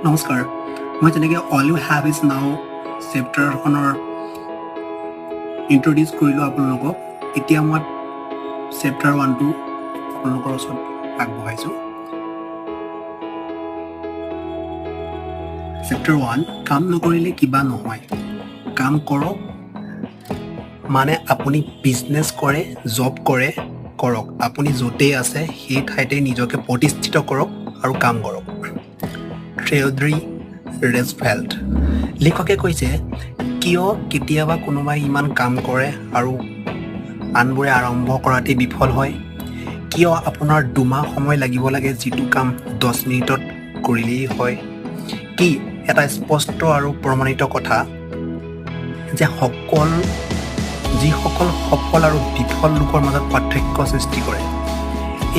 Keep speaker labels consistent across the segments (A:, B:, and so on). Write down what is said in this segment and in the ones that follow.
A: নমস্কাৰ। মই যেনেকৈ "All You Have Is Now" চেপ্টাৰখনৰ ইণ্ট্ৰডিউচ কৰিলোঁ আপোনালোকক, এতিয়া মই চেপ্টাৰ ওৱানটো আপোনালোকৰ ওচৰত আগবঢ়াইছোঁ। চেপ্টাৰ ওৱান, কাম নকৰিলে কিবা নহয়। কাম কৰক মানে আপুনি বিজনেছ কৰে, জব কৰে, কৰক। আপুনি য'তেই আছে, সেই ঠাইতে নিজকে প্ৰতিষ্ঠিত কৰক আৰু কাম কৰক। থিয়ডৰ ৰুজভেল্ট। লিখকে কৈছে, কিয় কেতিয়াবা কোনোবাই ইমান কাম কৰে আৰু আনবোৰে আৰম্ভ কৰাতেই বিফল হয়? কিয় আপোনাৰ 2 মাহ সময় লাগিব লাগে, যিটো কাম 10 মিনিটত কৰিলেই হয়? কি এটা স্পষ্ট আৰু প্ৰমাণিত কথা যে যিসকল সফল আৰু বিফল লোকৰ মাজত পাৰ্থক্য সৃষ্টি কৰে?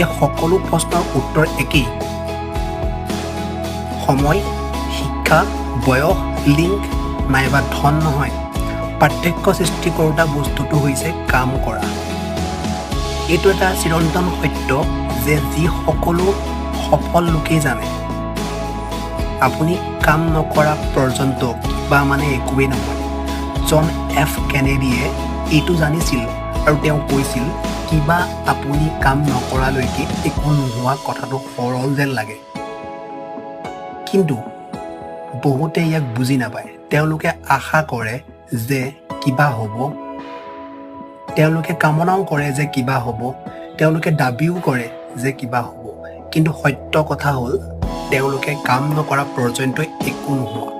A: এই সকলো প্ৰশ্নৰ উত্তৰ একেই। সময়, শিক্ষা, বয়স, লিংগ নাইবা ধন নহয়। পাৰ্থক্য সৃষ্টি কৰোঁতা বস্তুটো হৈছে কাম কৰা। এইটো এটা চিৰন্তন সত্য যে যি সকলো সফল লোকেই জানে, আপুনি কাম নকৰা পৰ্যন্ত কিবা মানে একোৱেই নহয়। জন এফ কেনেডিয়ে এইটো জানিছিল আৰু তেওঁ কৈছিল, কিবা আপুনি কাম নকৰালৈকে একো নোহোৱা কথাটো সৰল যেন লাগে, কিন্তু বহুতে ইয়াক বুজি নাপায়। তেওঁলোকে আশা কৰে যে কিবা হ'ব। তেওঁলোকে কামনাও কৰে যে কিবা হ'ব। তেওঁলোকে দাবীও কৰে যে কিবা হ'ব। কিন্তু সত্য কথা হ'ল, তেওঁলোকে কাম নকৰা পৰ্যন্ত একো নোহোৱা।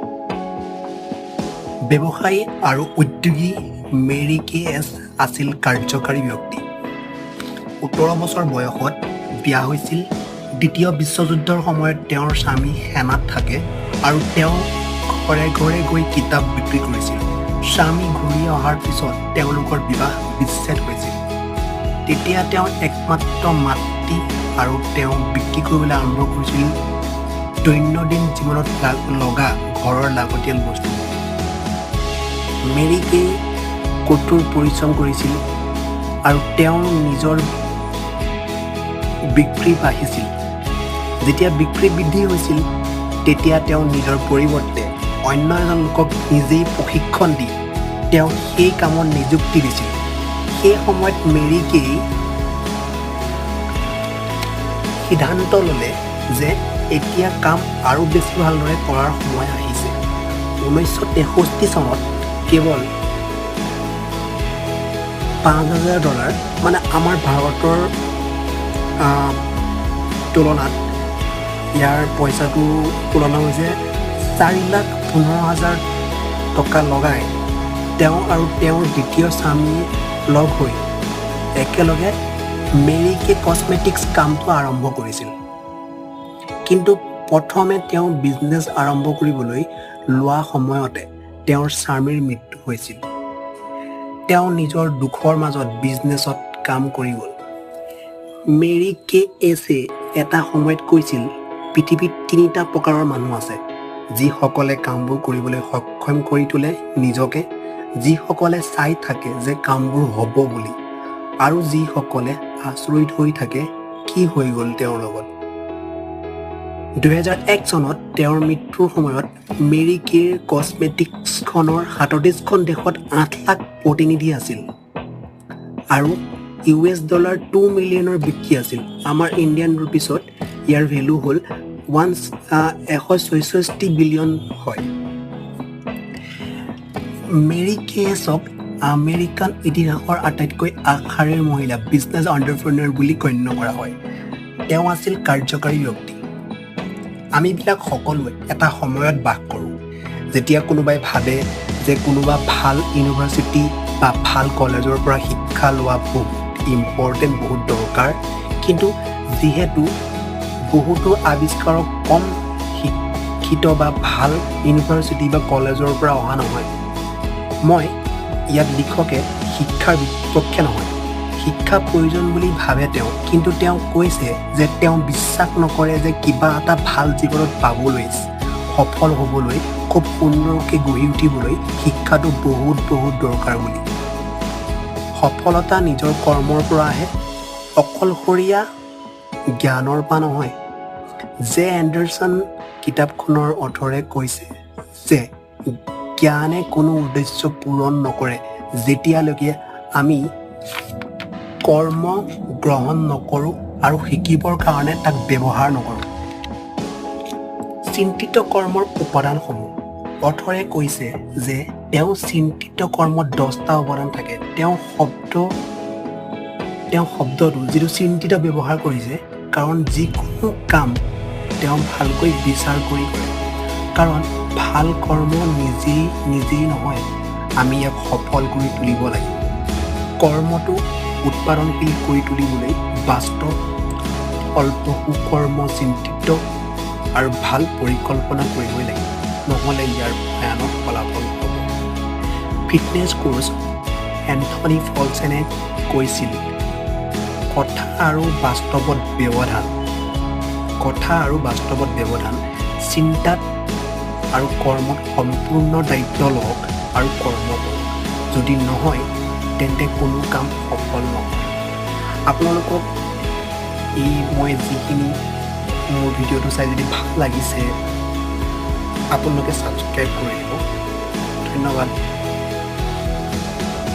A: ব্যৱসায়ী আৰু উদ্যোগী মেৰী কে এছ আছিল কাৰ্যকাৰী ব্যক্তি। 18 বছৰ বয়সত বিয়া হৈছিল। দ্বিতীয় বিশ্বযুদ্ধৰ সময়ত তেওঁৰ স্বামী সেনাত থাকে আৰু তেওঁ ঘৰে ঘৰে গৈ কিতাপ বিক্ৰী কৰিছিল। স্বামী ঘূৰি অহাৰ পিছত তেওঁলোকৰ বিবাহ বিচ্ছেদ হৈছিল। তেতিয়া তেওঁ একমাত্ৰ মাতৃ আৰু তেওঁ বিক্ৰী কৰিবলৈ আৰম্ভ কৰিছিল দৈনন্দিন জীৱনত লগা ঘৰৰ লাগতিয়াল বস্তুবোৰ। মেৰী কে কঠোৰ পৰিশ্ৰম কৰিছিল আৰু তেওঁৰ নিজৰ বিক্ৰী বাঢ়িছিল। যেতিয়া বিক্ৰী বৃদ্ধি হৈছিল, তেতিয়া তেওঁ নিজৰ পৰিৱৰ্তে অন্য এজন লোকক নিজেই প্ৰশিক্ষণ দি তেওঁ সেই কামত নিযুক্তি দিছিল। সেই সময়ত মেৰী কেই সিদ্ধান্ত ল'লে যে এতিয়া কাম আৰু বেছি ভালদৰে কৰাৰ সময় আহিছে। 1963 চনত কেৱল $5,000, মানে আমাৰ ভাৰতৰ তুলনাত ইয়াৰ পইচাটো তুলনা হৈছে 4,15,000 টকা লগাই তেওঁ আৰু তেওঁৰ দ্বিতীয় স্বামী লগ হৈ একেলগে মেৰী কে কছমেটিক্স কামটো আৰম্ভ কৰিছিল। কিন্তু প্ৰথমে তেওঁ বিজনেছ আৰম্ভ কৰিবলৈ লোৱা সময়তে তেওঁৰ স্বামীৰ মৃত্যু হৈছিল। তেওঁ নিজৰ দুখৰ মাজত বিজনেছত কাম কৰি গ'ল। মেৰী কে এছে এটা সময়ত কৈছিল, পৃথিৱীত তিনিটা প্ৰকাৰৰ মানুহ আছে: যিসকলে কামবোৰ কৰিবলৈ সক্ষম কৰি তোলে নিজকে, যিসকলে চাই থাকে যে কামবোৰ হ'ব বুলি, আৰু যিসকলে আচৰিত হৈ থাকে কি হৈ গ'ল তেওঁৰ লগত। 2001 চনত তেওঁৰ মৃত্যুৰ সময়ত মেৰী কেৰ কছমেটিক্সখনৰ 37খন দেশত 8 লাখ প্ৰতিনিধি আছিল আৰু US$2 মিলিয়নৰ বিক্ৰী আছিল। আমাৰ ইণ্ডিয়ান ৰুপিছত ইয়াৰ ভেলু হ'ল 166 বিলিয়ন হয়। মেৰী কেছক আমেৰিকান ইতিহাসৰ আটাইতকৈ আগশাৰীৰ মহিলা বিজনেছ অণ্টাৰপ্ৰেনাৰ বুলি গণ্য কৰা হয়। তেওঁ আছিল কাৰ্যকাৰী ব্যক্তি। আমিবিলাক সকলোৱে এটা সময়ত বাস কৰোঁ, যেতিয়া কোনোবাই ভাবে যে কোনোবা ভাল ইউনিভাৰ্চিটি বা ভাল কলেজৰ পৰা শিক্ষা লোৱা বহুত ইম্পৰ্টেণ্ট, বহুত দৰকাৰ। কিন্তু যিহেতু বহুতো আৱিষ্কাৰক কম শিক্ষিত বা ভাল ইউনিভাৰ্চিটি বা কলেজৰ পৰা অহা নহয়। মই ইয়াত লিখকে শিক্ষাৰ বিপক্ষে নহয়। শিক্ষা প্ৰয়োজন বুলি ভাবে তেওঁ, কিন্তু তেওঁ কৈছে যে তেওঁ বিশ্বাস নকৰে যে কিবা এটা ভাল জীৱনত পাবলৈ, সফল হ'বলৈ, খুব সুন্দৰকৈ গঢ়ি উঠিবলৈ শিক্ষাটো বহুত বহুত দৰকাৰ বুলি। সফলতা নিজৰ কৰ্মৰ পৰা আহে, অকলশৰীয়া জ্ঞানৰ পৰা নহয়। J Anderson. কিতাপখনৰ অথৰে কৈছে যে জ্ঞানে কোনো উদ্দেশ্য পূৰণ নকৰে যেতিয়ালৈকে আমি কৰ্ম গ্ৰহণ নকৰোঁ আৰু শিকিবৰ কাৰণে তাক ব্যৱহাৰ নকৰোঁ। চিন্তিত কৰ্মৰ উপাদানসমূহ। অথৰে কৈছে যে তেওঁ চিন্তিত কৰ্মত 10টা উপাদান থাকে। তেওঁ শব্দটো যিটো চিন্তিত ব্যৱহাৰ কৰিছে, কাৰণ যিকোনো কাম তেওঁ ভালকৈ বিচাৰ কৰি কৰে। কাৰণ ভাল কৰ্ম নিজেই নিজেই নহয়, আমি ইয়াক সফল কৰি তুলিব লাগিব। কৰ্মটো উৎপাদনশীল কৰি তুলিবলৈ বাস্তৱ, ফলপ্ৰসূ কৰ্ম চিন্তিত আৰু ভাল পৰিকল্পনা কৰিবই লাগিব, নহ'লে ইয়াৰ ভয়ানক ফলাফল হ'ব। ফিটনেছ কোচ এন্থনী ফলছেনে কৈছিল, কথা আৰু বাস্তৱত ব্যৱধান, কথা আৰু বাস্তৱত ব্যৱধান। চিন্তাত আৰু কৰ্মত সম্পূৰ্ণ দায়িত্ব লওক আৰু কৰ্ম কৰক। যদি নহয়, তেন্তে কোনো কাম সফল নহয়। আপোনালোকক এই মই যিখিনি মোৰ ভিডিঅ'টো চাই যদি ভাল লাগিছে, আপোনালোকে ছাবস্ক্ৰাইব কৰি দিব। ধন্যবাদ।